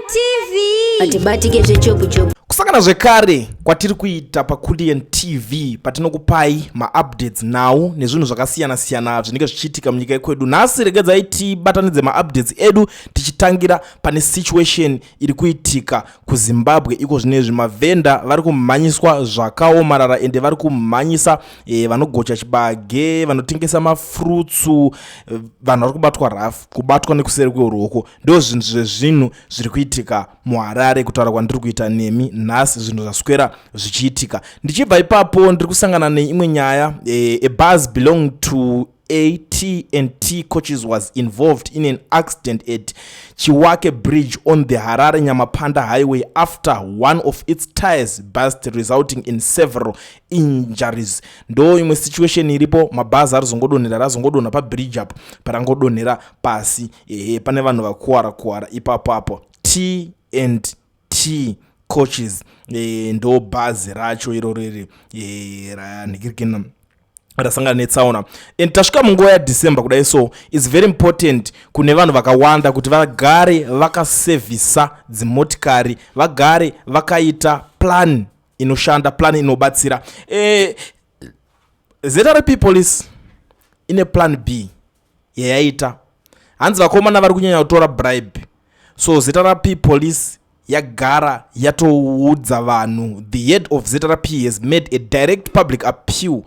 TV. Atibatike zvechopu chopu. Kusangana zvekare kwatiri kuita paKulian TV patinokupai maupdates nhau nezvinhu zvakasiyana-siyana zvinenge zvichiitika munyika yekwedu. Nhasi regedzai tibatanidze maupdates edu tichitangira pane situation iri kuitika kuZimbabwe iko zvinezvi. Mavhenda vari kumhanyiswa zvakaomarara ende vari kumhanyisa vanogocha chibage, vanotengesa mafurutsu, vanhu vari kubatwa rafu, kubatwa nekuseri kweruoko. Ndo zvinhu zvezvinhu zviri kuitika muHarare kutaura kwandiri kuita nemi nhasi, zvinhu zvaswera zvichiitika. Ndichibva ipapo ndiri kusangana neimwe nyaya. A bus belong to AT&T Coaches was involved in an accident at Chiwake Bridge on the Harare Nyamapanda Highway after one of its tires burst, resulting in several injuries. Ndo imwe situation iripo. Mabhazi arizongodonhera, razongodonha pabridge apo, parangodonhera pasi. Ehe, pane vanhu vakuwara kuwara ipapo apo. T and T Coaches, ndo bhazi racho iroro iri ranhikirikina rasangana netsaona. And tasvika munguva yaDecember kudai, so it's very important kune vanhu vakawanda kuti vagare vakasevhisa dzimotikari, vagare vakaita plan inoshanda, plan inobatsira. ZRP Police ine plan B yayaita. Hanzi vakomana vari kunyanya kutora bribe, so ZRP Police yagara yatoudza vanhu. The head of ZRP has made a direct public appeal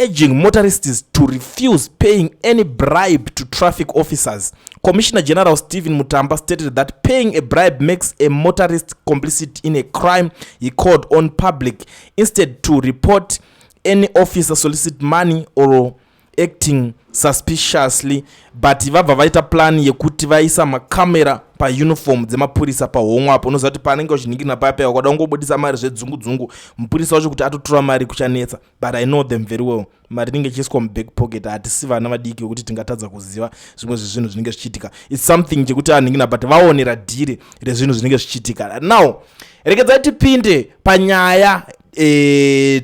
urging motorists to refuse paying any bribe to traffic officers. Commissioner General Stephen Mutamba stated that paying a bribe makes a motorist complicit in a crime. He called on public instead to report any officer solicit money or acting suspiciously. But vabva vaita plan yekuti vaisa makamera pauniform dzemapurisa pahomwe apo. Unoziva kuti paanenge uchinhingirina paya paya, ukada kungobudisa mari zvedzungu-dzungu, mupurisa wacho kuti atotora mari kuchanetsa. But I know them very well. Mari inenge ichiiswa muback pocket. Hatisi vana vadiki vekuti tingatadza kuziva zvimwe zvezvinhu zvinenge zvichiitika. It's something chekuti anhingina, but vaonera dhiri rezvinhu zvinenge zvichiitika. Now regedzai tipinde panyaya,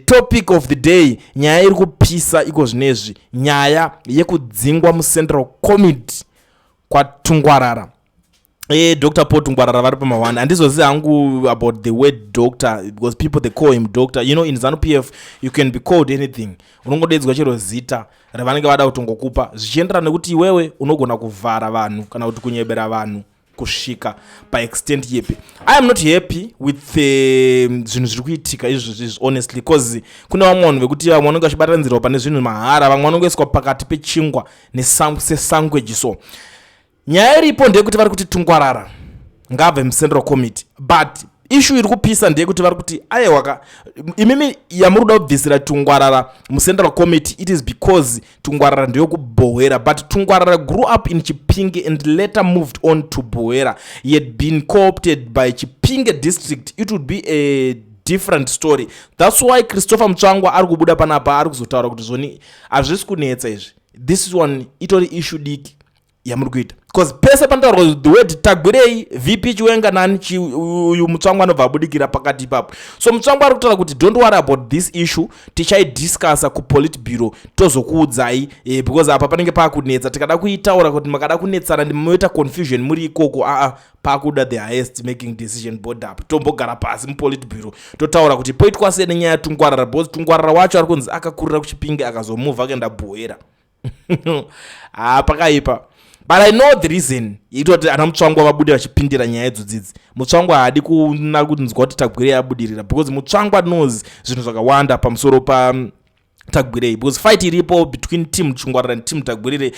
topic of the day, nyaya iri kupisa iko zvinezvi, nyaya yekudzingwa muCentral Committee kwaTungwarara. Dr Paul Tungwarara vari pama1. Handizozivi hangu about the word doctor, because people, they call him doctor. You know, in ZANU PF you can be called anything. Unongodedzwa chero zita ravanenge vada kutongokupa, zvichienderana nekuti iwewe unogona kuvhara vanhu kana kuti kunyebera vanhu kusvika paextent yepi. I am not happy with zvinhu zviri kuitika izvozvi izvi, honestly, because kune vamwe vanhu vekuti vamwe vanenge vachibatanidzirwa pane zvinhu mahara, vamwe vanongoiswa pakati pechingwa sesangweji. So nyaya iripo ndeyekuti vari kuti Tungwarara ngabve muCentral Committee, but issue iri kupisa ndeyekuti vari kuti aiwaka, imimi yamuri kuda kubvisira Tungwarara muCentral Committee, it is because Tungwarara ndeyekuBhohwera. But Tungwarara grew up in Chipinge and later moved on to Buhera. He had been co-opted by Chipinge District, it would be a different story. That's why Christopher Mutsvangwa ari kubuda panapa, ari kuzotaura kuti zvoni hazvisi kunetsa izvi. This one itori issue diki yamuri kuita, because pese panotaurwa the word Tagwirei, VP Chiwenga nani, uyu Mutsvangwa anobva abudikira pakati ipapo. So Mutsvangwa ari kutaura kuti don't worry about this issue, tichaidiscussa kuPolitburo, tozokuudzai, because apa panenge paakunetsa. Tikada kuitaura kuti makada kunetsana, moita confusion muri ikoko. Aa, pakuda the highest making decision board up, tombogara pasi muPolitburo, totaura kuti poitwa sei nenyaya yaTungwarara, because Tungwarara wacho ari kunzi akakurira kuChipinge, akazomuvha akaenda Buhera. Ha, pakaipa. But I know the reason ita kuti ana Mutsvangwa vabude vachipindira nyaya idzodzidzi. Mutsvangwa haadi kuna kunzwa kuti Tagwirei abudirira, because Mutsvangwa knows zvinhu zvakawanda pamusoro pa Tagwirei, because fight iripo between team Tungwarara neteam Tagwirei.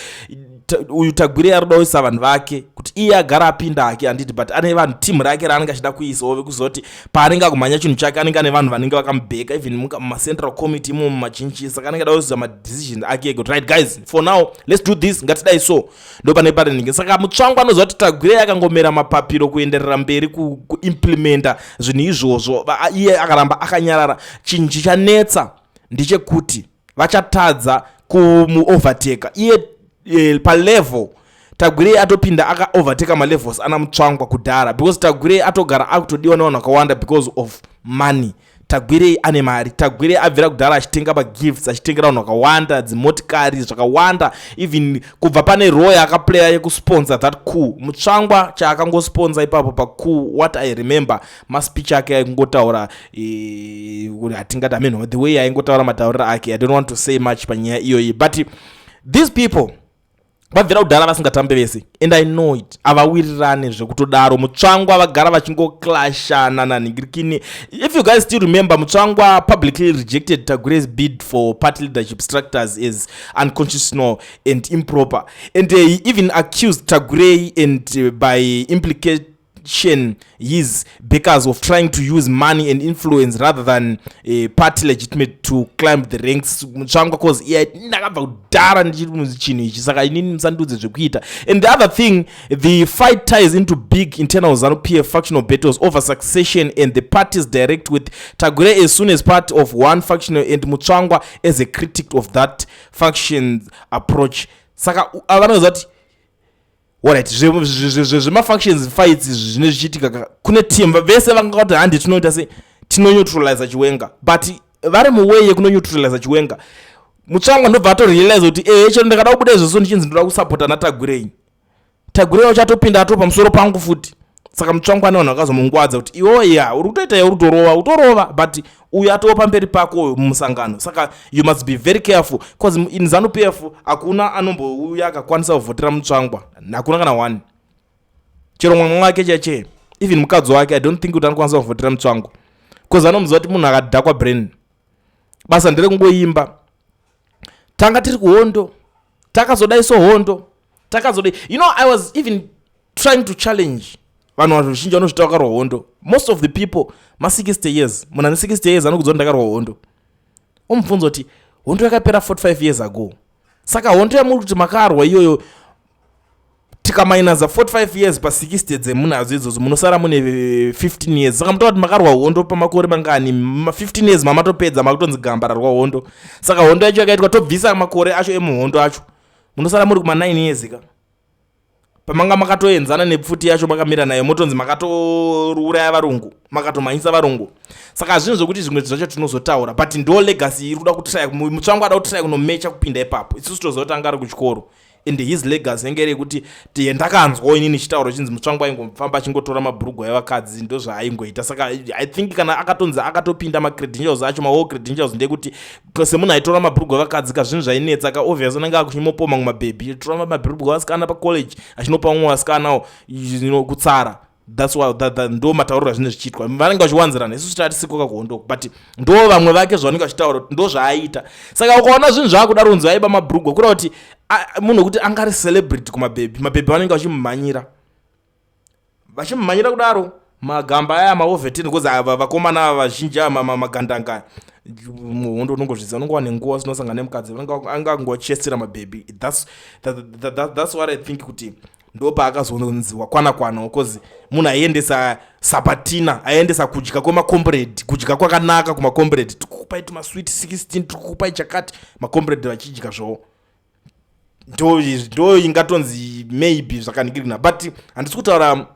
Uyu Tagwirei ari kuda kuisa vanhu vake kuti iye agara apinda hake, handiti? But ane vanhu, team rake raanenge achida kuisawo, vekuzoti paanenge akumhanya chinhu chake anenge ane vanhu vanenge vakamubheka, even mumacentral committee imomo mumachinchi. Saka anenge ada kuisa madecisions ake ega kuti right guys, for now let's do this, ngatidai. So ndo pane parinenge. Saka Mutsvangwa anoziva kuti Tagwirei akangomera mapapiro kuenderera mberi kuimplementa zvinhu izvozvo, iye akaramba akanyarara, chinhu chichanetsa ndechekuti vachatadza kumuovertaka iye palevel. Tagwirei atopinda akaovertaka malevels ana Mutsvangwa kudhara, because Tagwirei atogara akutodiwa nevanhu vakawanda because of money. Tagwirei ane mari. Tagwirei abvira kudhara achitenga magifts, achitengera vanhu vakawanda dzimotikari zvakawanda. Even kubva pane role yaakaplaya yekusponsor that coup, Mutsvangwa chaakangosponsa ipapo pacoup, what I remember, maspeech ake aingotaura, hatingati, I mean, the way aingotaura, matauriro ake, I don't want to say much panyaya iyoyi, but these people vabvira kudhara vasingatambe vese and I know it. Havawirirane zvekutodaro. Mutsvangwa vagara vachingoclashana nanhingirikini. If you guys still remember, Mutsvangwa publicly rejected Tagwirei's bid for party leadership structures as unconstitutional and improper, and he even accused Tagwirei and by implication his backers of trying to use money and influence rather than party legitimate to climb the ranks. Mutsvangwa, 'cause iye ndakabva kudhara ndichiri muchinhu ichi, saka inini musandudze zvekuita. And the other thing, the fight ties into big internal ZANU PF factional battles over succession and the party's direct, with Tagwirei as soon as part of one faction and Mutsvangwa as a critic of that faction's approach. Saka vanoziva kuti, alright, zvemafactions fights zvine zvichiitika kune team vese vanga kuti handi tinoita se tinoneutralize Chiwenga, but vari muway yekunoneutralize Chiwenga, Mutsvangwa ndobva atorealize kuti ee, chero ndakada kubuda izvozvo ndichinzi ndoda kusapota naTagwirei, Tagwirei uchatopinda ato pamusoro pangu futi. Saka Mutsvangwa nevanhu vakazomungwadza kuti iwo ya uri kutoita, uri kutorova, utorova, but uyu atoo pamberi pako mumusangano, saka you must be very careful, because in ZANU PF hakuna anombouya akakwanisa kuvhotera Mutsvangwa, hakuna kana one, chero mwana wake cheche, even mukadzi wake, I don't think kuti anokwanisa kuvhotera Mutsvangwa, because anomuziva kuti munhu akadhakwa brain, basa nderekungoimba, tanga tiri kuhondo, takazodai, so hondo takazodai. I was even trying to challenge vanhu vazhinji vanozvita vakarwa hondo. Most of the people ma60 years, munhu ane 60 years anokudza kuti ndakarwa hondo. Omubvunza kuti hondo yakapera 45 years ago, saka hondo yamuri kuti makarwa iyoyo, tikamainaza 45 years pa60 dzemunadzo idzodzo, munosara mune 15 years. Saka mutoa kuti makarwa hondo pamakore mangani? 15 years mamatopedza, makutonzi gamba rarwa hondo. Saka hondo yacho yakaitwa, tobvisa makore acho emuhondo acho, munosara muri kuma9 years ka, pamanga makatoenzana nepfuti yacho makamira nayo, motonzi makatouraya varungu, makatomhanyisa varungu. Saka zvinhu zvokuti zvimwe zvacho tinozotaura, but ndo legacy iri kuda kutraya. Mutsvangwa ada kutraya kunomecha kupinda ipapo. Isusu toziva kuti anga ari kuchikoro and his legacy yange iri yekuti ndakanzwawo inini chitauro chinzi Mutsvangwa aingofamba achingotora mabhurugwa evakadzi, ndo zvaaingoita. Saka I think kana akatonzi akatopinda, macredentials acho, mawar credentials, ndekuti semunhu aitora mabhurugwa evakadzi ka, zvinhu zvainetsa ka. Obvious anenge akuchimopa mamwe mabhebhi, tora mabhurugwa evasikana pacollege, achinopa mumwe vasikanawo kutsara. That's why ndo matauriro azvinenge zvichiitwa, vanenge vachiwanzirana. Isusu tatisikoka kuhondoko, but ndo vamwe vake zvavanenge vachitaura kuti ndo zvaaita. Saka ukaona zvinhu zvaakudaro, unzi aiba mabhurugwa, kureva kuti munhu wekuti anga ari celebrity kumabhebhi, mabhebhi vanenge vachimumhanyira, vachimumhanyira kudaro. Magamba aya maovetini, because ava vakomana ava vazhinji ava magandanga muhondo, unongozviziva, unongowa nenguva usinosangana nemukadzi, anga angochesera mabhebhi. That's what I think kuti ndo paakazonzi wakwana kwana, because munhu aiendesa sapatina, aiendesa kudya kwemacomrade, kudya kwakanaka kumacomrade, tikukupai tumasweet 16, tikukupai chakati, macomrade vachidya zvavo. Ndo ingatonzi maybe zvakaningirina, but handisi kutaura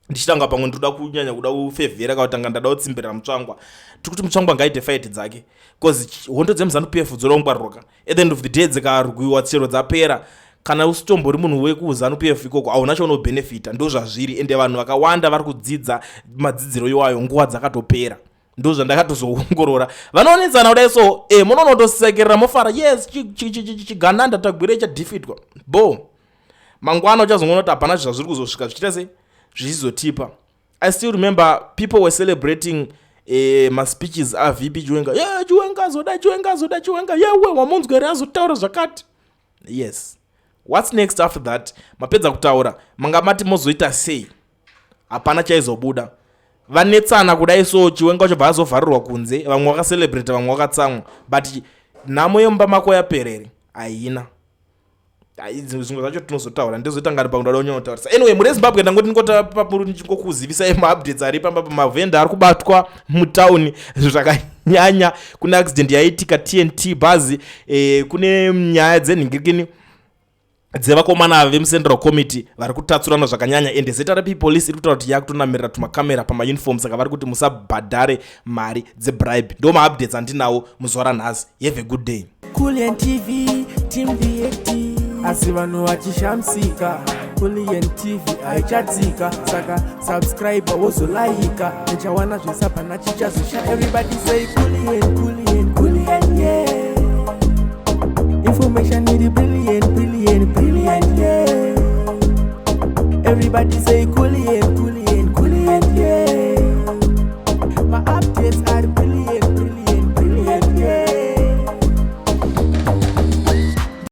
ndichitanga pamwe ndoda kunyanya kuda kufevhera kana kutanga ndada kutsimbirira Mutsvangwa. Tiri kuti Mutsvangwa ngaite fight dzake, because hondo dzemuZANU PF dzorongwarirwa. At the end of the day, dzikarwiwa chero dzapera, kana usitombori munhu wekuZANU PF ikoko, hauna chaunobhenefita. Ndo zvazviri, ende vanhu vakawanda vari kudzidza madzidziro iwayo nguva dzakatopera. Ndo zvandakatozoongorora. Vanoonetsana kudai, so munonotosekerera, mofara, yes, chigananda Tagwirei chadefeatwa bo. Mangwana uchazongoona kuti hapana zvazviri kuzosvika zvichiita sei, zvichizotipa. I still remember people were celebrating maspeeches aVP Chiwenga. Yeah, Chiwenga azoda, Chiwenga azoda, Chiwenga yewe wamunzwa here azotaura zvakati? Yes, what's next after that? Mapedza kutaura, manga mati mozoita sei? Hapana chaizobuda. Vanetsana kudai, so Chiwenga wachabva azovharirwa kunze. Vamwe vakacelebrata, vamwe vakatsamwa, but nhamo yemumba mako yaperere haina. Zvimwe zvacho tinozotaura, ndizoita ngari pamwe ndada kunyanyotaurisa. Anyway, muri Zimbabwe, ndangoti ndingotapapuru ndichingokuzivisai maupdates ari pamba. Pamavhenda ari kubatwa mutauni zvakanyanya, kune accident yaitika TNT bhazi, kune nyaya dzenhingirikini. Dzevakomana ava vemuCentral Committee vari kutatsurana zvakanyanya, ende ZRP Police iri kutaura kuti yakutonamirira tumakamera pamauniform, saka vari kuti musabhadhare mari dzebribe. Ndo maupdates andinawo muzuva ranhasi. Have a good day. Kulian TV, Team VAT. Asi vanhu vachishamisika, Kulian TV haichatsika. Saka subscribe, wozolaika, nichawana zvisapana chichazosha. Everybody say Kulian, Kulian, Kulian, yeah. Information iri brilliant, brilliant, brilliant, yeah. Everybody say Kulian.